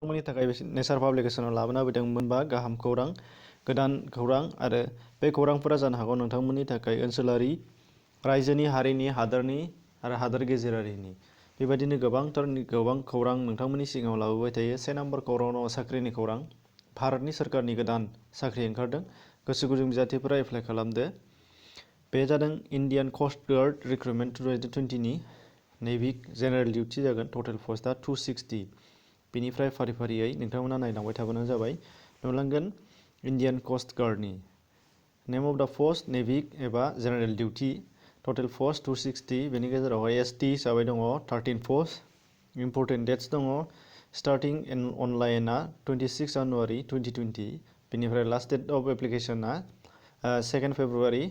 नोंथांमोननि थाखाय नेचार पाब्लिकेशनाव लाबोना होफैदोंमोनबा गाहाम खौरां, गोदान खौरां आरो बे खौरांफोरा जानो हागौ नोंथांमोननि थाखाय ओनसोलारि, रायजोनि, हारिनि, हादोरनि आरो हादोर गेजेरारिनि बेबायदिनो गोबां खौरां नोंथांमोननि सिगाङाव लाबोबाय थायो। 1 नम्बर खौराङाव साख्रिनि खौरां। भारतनि सोरखारनि गोदान साख्रि ओंखारदों। गोसो गुदुं बिजाथिफोरा एप्लाइ खालामदो। बे जादों इन्डियान कस्ट गार्ड रिक्रुटमेन्ट 2020 नि नेभि जेनेरेल डिउटि जागोन। टटेल पस्टआ 260। बेनिफ्राय फारि-फारियै नोंथांमोना नायलांबाय थाबानो जाबाय। नुलांगोन इन्डियान कस्ट गार्डनि name of the post navy एबा जेनेरेल डिउटि। Total post 260। बेनि गेजेरावहाय एसटि हिसाबै दङ 13 पस्ट। इम्पर्टेन्ट डेट्स दङ। स्टार्टिं अनलाइनआ 26 जानुवारि 2020। बेनिफ्राय लास्ट डेट अफ एप्लिकेशना 2 फेब्रुवारि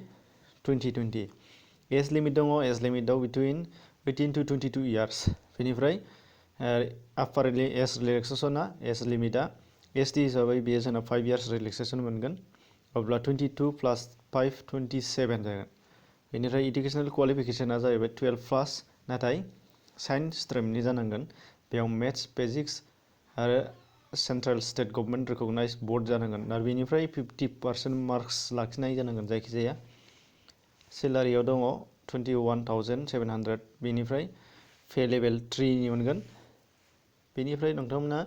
2020। एज लिमिट दङ। एज लिमिटआव बिटुइन 18 to 22 इयार्स। बेनिफ्राय आपार एज रिलेक्सेसना एज लिमिटआ एसटि हिसाबै बेयो जोंना 5 इयार्स रिलेक्सेसन मोनगोन। अब्ला 22 + 5 27 जागोन। बेनिफ्राय इडुकेसनेल क्वालिफिकेसना जाहैबाय 12+, नाथाय साइन्स स्ट्रिमनि जानांगोन। बेयाव मेथ्स, फिजिक्स आरो central state government recognise board जानांगोन आरो बेनिफ्राय 50% मार्क्स लाखिनाय जानांगोन जायखिजाया। सेलारियाव दङ 21,700। बेनिफ्राय पे लेभेल 3 नि मोनगोन। बेनिफ्राय नोंथांमोना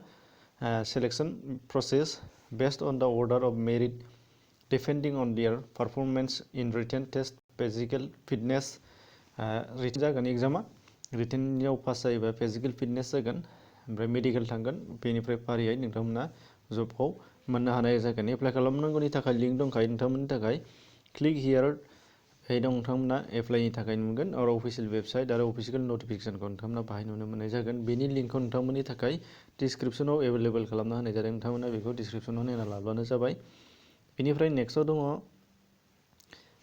selection process based on the order of merit depending on their performance in written test, physical fitness. Written जागोन एग्जामा। रिटेनयाव पास जायोबा फिजिकेल फिटनेस जागोन, ओमफ्राय मेडिकेल थांगोन। बेनिफ्राय फारियै नोंथांमोना जबखौ मोननो हानाय जागोन। एप्लाइ खालामनांगौनि थाखाय लिंक दंखायो नोंथांमोननि थाखाय। क्लिक हियार बेहाय दं नोंथांमोना एप्लाइनि थाखाय नुगोन आरो अफिसियेल वेबसाइट आरो अफिसियेल नटिफिकेसनखौ नोंथांमोना बाहाय नुनो मोननाय जागोन। बेनि लिंकखौ नोंथांमोननि थाखाय डिसक्रिपसनाव एभेलेबल खालामना होनाय जादों। नोंथांमोना बेखौ डिसक्रिपसनाव नायना लाब्लानो जाबाय। बेनिफ्राय नेक्स्टआव दङ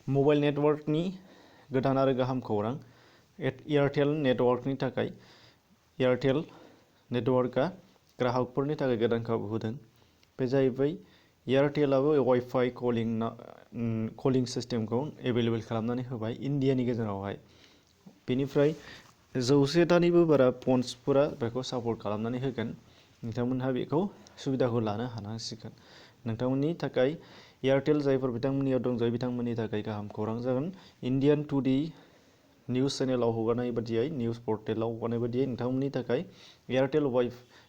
मबाइल नेटवर्कनि गोदान आरो गाहाम खौरां। एयारटेल नेटवर्कनि थाखाय एयारटेल नेटवर्कआ ग्राहकफोरनि थाखाय गोदान खाबु होदों। बे जाहैबाय एयारटेलाबो वाइफाइ कलिं सिस्टेमखौ एभेलेबल खालामनानै होबाय इन्डियानि गेजेरावहाय। बेनिफ्राय 100टानिबो बारा फन्सफोरा बेखौ सापर्ट खालामनानै होगोन। नोंथांमोनहा बेखौ सुबिदाखौ लानो हानांसिगोन। नोंथांमोननि थाखाय एयारटेल जायफोर बिथांमोननियाव दंजायो बिथांमोननि थाखाय गाहाम खौरां जागोन। इन्डियान टुडे निउज चेनेलाव हगारनाय बादियै, निउज पर्टेलाव हगारनाय बादियै नोंथांमोननि थाखाय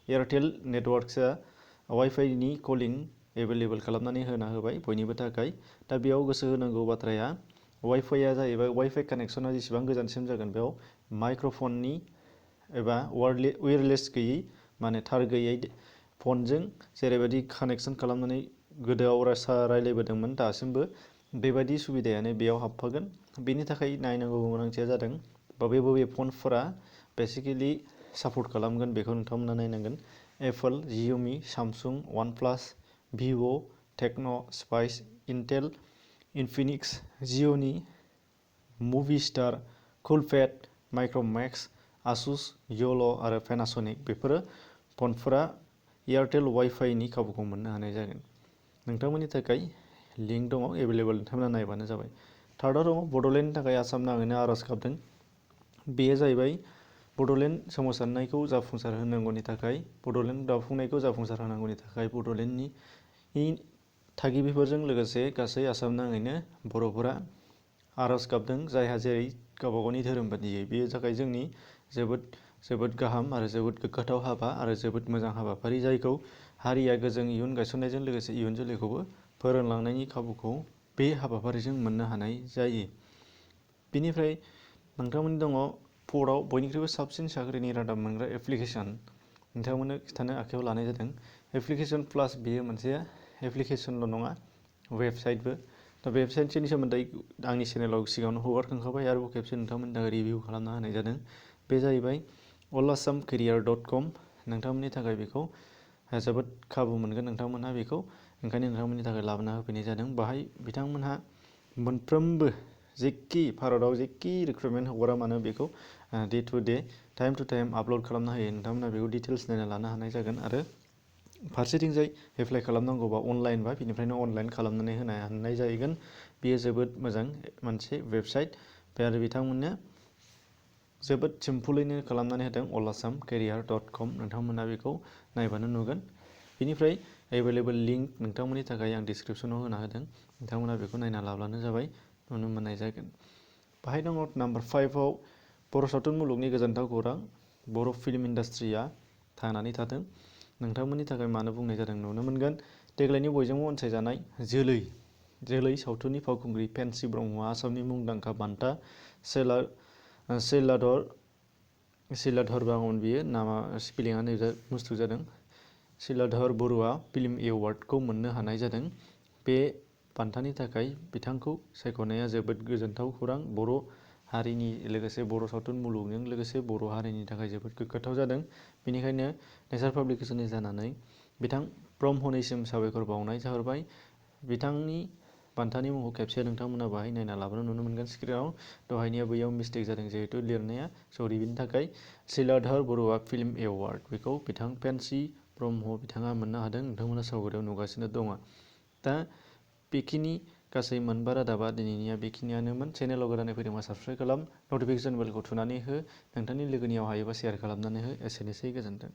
एयारटेल नेटवर्कआ वाइफाइनि कलिं एभेलेबल खालामनानै होबाय बयनिबो थाखाय। दा बेयाव गोसो होनांगौ बाथ्राया वाइफाइआ जाहैबाय वाइफाइ कानेक्सना जेसेबां गोजानसिम जागोन बेयाव माइक्र'फननि एबा वायरलेस गैयै माने थार गैयै फनजों जेरैबायदि कानेक्सन खालामनानै गोदोआव रायलायबोदोंमोन दासिमबो बेबायदि सुबिदायानो बेयाव हाबफागोन। बेनि थाखाय नायनांगौ गोनांथिया जादों बबे फनफोरा बेसिकेलि सापर्ट खालामगोन बेखौ नोंथांमोना नायनांगोन। Apple, Xiaomi, Samsung, OnePlus, Vivo', Tecno', Spice, Intel, Infinix, Gionee, Movistar, Coolpad, Micromax, Asus, य'ल' आरो पेनासनिक बेफोरो फनफोरा एयारटेल वाइफाइनि खाबुखौ मोननो हानाय जागोन। नोंथांमोननि थाखाय लिंक दङ एभेलेबल, नोंथांमोना नायबानो जाबाय। थार्डआव दङ बड'लेण्डनि थाखाय आसाम नाङैनो आर'ज गाबदों। बेयो जाहैबाय बड'लेण्ड सोमावसारनायखौ जाफुंसार होनांगौनि थाखाय, बड'लेण्ड दाफुंनायखौ जाफुंसार होनांगौनि थाखाय बड'लेण्डनि थागिबिफोरजों लोगोसे गासै आसाम नाङैनो बर'फोरा आर'ज गाबदों। जायहा जेरै गावबा गावनि धोरोम बादियै। बेयो थाखाय जोंनि जोबोद गाहाम आरो जोबोद गोग्गाथाव हाबा आरो जोबोद मोजां हाबाफारि, जायखौ हारिया गोजों इयुन गायसननायजों लोगोसे इयुन जोलैखौबो फोरोंलांनायनि खाबुखौ बे हाबाफारिजों मोननो हानाय जायो। बेनिफ्राय नोंथांमोननि दङ 4आव बयनिख्रुइबो साबसिन साख्रिनि रादाब मोनग्रा एप्लिकेसन नोंथांमोननो खिन्थानो आखायाव लानाय जादों। एप्लिकेसन प्लास बेयो मोनसे एप्लिकेसनल' नङा, वेबसाइटबो। दा वेबसाइटनि सोमोन्दै आंनि चेनेलाव सिगाङावनो हगारखांखाबाय आरो खेबसे नोंथांमोननि थाखाय रिभिउ खालामना होनाय जादों। बे जाहैबाय allasamcareer.com। नोंथांमोननि थाखाय बेखौ जोबोद खाबु मोनगोन नोंथांमोनहा बेखौ, ओंखायनो नोंथांमोननि थाखाय लाबोना होफैनाय जादों। बाहाय बिथांमोनहा मोनफ्रोमबो जेखि भारताव जेखि रिक्रुटमेन्ट हगारा मानो बेखौ day to day, time to time upload खालामना होयो। नोंथांमोनहा बेखौ डिटेल्स नायना लानो हानाय जागोन आरो फारसेथिंजाय एप्लाइ खालामनांगौबा अनलाइनबा बिनिफ्रायनो अनलाइन खालामनानै होनो हानाय जाहैगोन। बेयो जोबोद मोजां मोनसे वेबसाइट। आरो बिथांमोननो जोबोद सिम्पलैनो खालामनानै होदों olasamcareer.com नोंथांमोना बेखौ नायबानो नुगोन। बेनिफ्राय एभेलेबल लिंक नोंथांमोननि थाखाय आं डिसक्रिपसनाव होना होदों, नोंथांमोना बेखौ नायना लाब्लानो जाबाय, नुनो मोननाय जागोन। बाहाय दङ नाम्बार 5आव बर' सावथुन मुलुगनि गोजोनथाव खौरां, बर' फिल्म इन्डास्ट्रिया थांनानै थादों। नोंथांमोननि थाखाय मानो बुंनाय जादों नुनो मोनगोन। देग्लायनि बयजोंबो अनसायजानाय जोलै सावथुननि फावखुंग्रि फेन्सि ब्रह्मआ आसामनि मुंदांखा बान्था शैलाधर बामोन, बियो नामा स्पेलिंआ नैजा मुस्थु जादों, शैलाधर बरुवा फिल्म एवार्डखौ मोननो हानाय जादों। बे बान्थानि थाखाय बिथांखौ सायख'नाया जोबोद गोजोनथाव खौरां। बर' हारिनि लोगोसे बर' सावथुन मुलुगजों लोगोसे बर' हारिनि थाखाय जोबोद गोग्गाथाव जादों। बेनिखायनो नेचार पाब्लिकेसननि जानानै बिथां ब्रह्मनिसिम साबायखर बावनाय जाहरबाय। बिथांनि बान्थानि मुंखौ खेबसे नोंथांमोना बाहाय नायना लाबोनो नुनो मोनगोन स्क्रिनाव। दहायनिया बैयाव मिस्टेक जादों जिहेतु लिरनाया, सरि बिनि थाखाय। शैलाधर बरुवा फिल्म एवार्ड बेखौ बिथां फेन्सि ब्रह्म बिथाङा मोननो हादों, नोंथांमोना सावगारियाव नुगासिनो दङ। दा बेखिनि गासै मोनबा रादाबा दिनैनिया बेखिनियानोमोन। चेनेलाव गोदानै फैदोंबा साबस्क्राइब खालाम, नटिफिकेसन बेलखौ थुनानै हो, नोंथांनि लोगोनियाव हायोबा शेयार खालामनानै हो। एसेनोसै, गोजोन्थों।